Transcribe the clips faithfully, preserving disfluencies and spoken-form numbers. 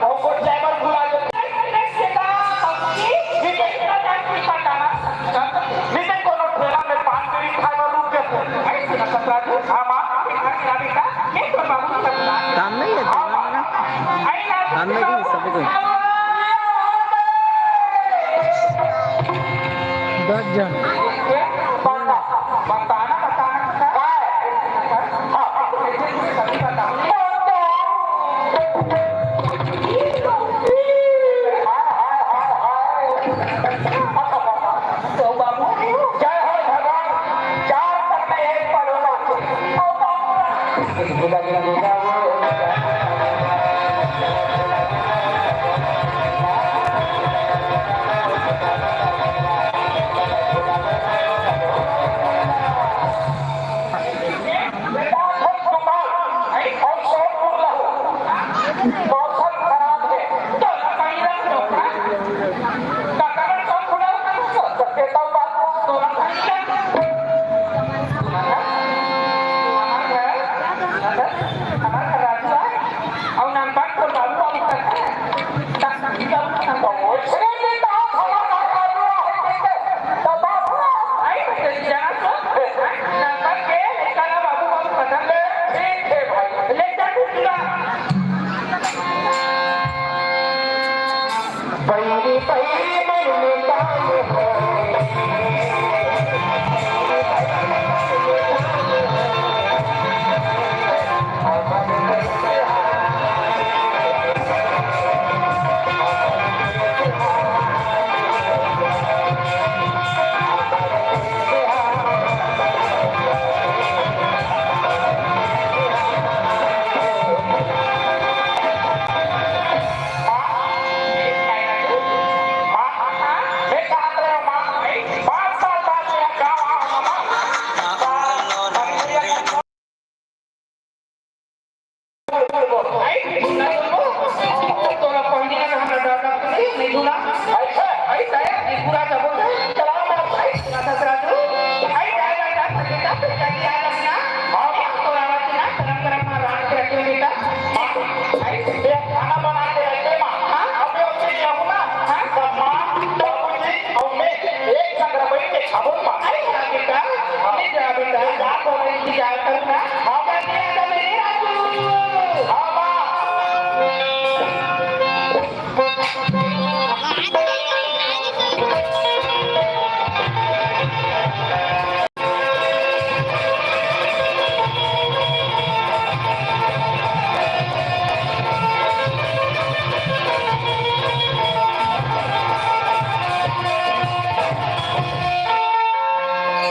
अउ गोठ जाए बर भुला गे। नहीं, नहीं, नहीं, सेता, अबकी, ये तो इतना टाइम की पता ना। नहीं, नहीं, कोनो ठेला में पान बीड़ी खाए बर रुक गे। ऐसे ना कतरा दे। हाँ, माँ, ये घर चला बेटा, ये तो बाबू का बुला। काम नहीं है, हाँ, माँ। काम नहीं है, सभी को। दस जन। बताना, बताना, बताना। मौसम खराब है। तो लकड़ी रख दो। तो कमर तो खुला होता है, तो कहता हूँ, बात तोला भाई क्या? हमार घर, हमार घर राजू है। और नाम बात तो बाबू बाबू करता है।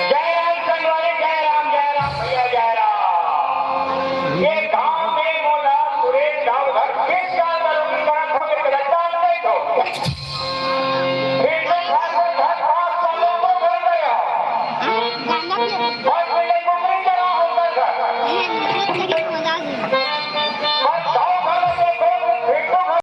जय राम संगवारी, जय राम, जय राम भैया, जय राम। ये गांव में मोला सुरेश गांव घर किस साल में उनका घर के रचना नहीं हो। फिर तो घर में घर पास वालों को घर गया। और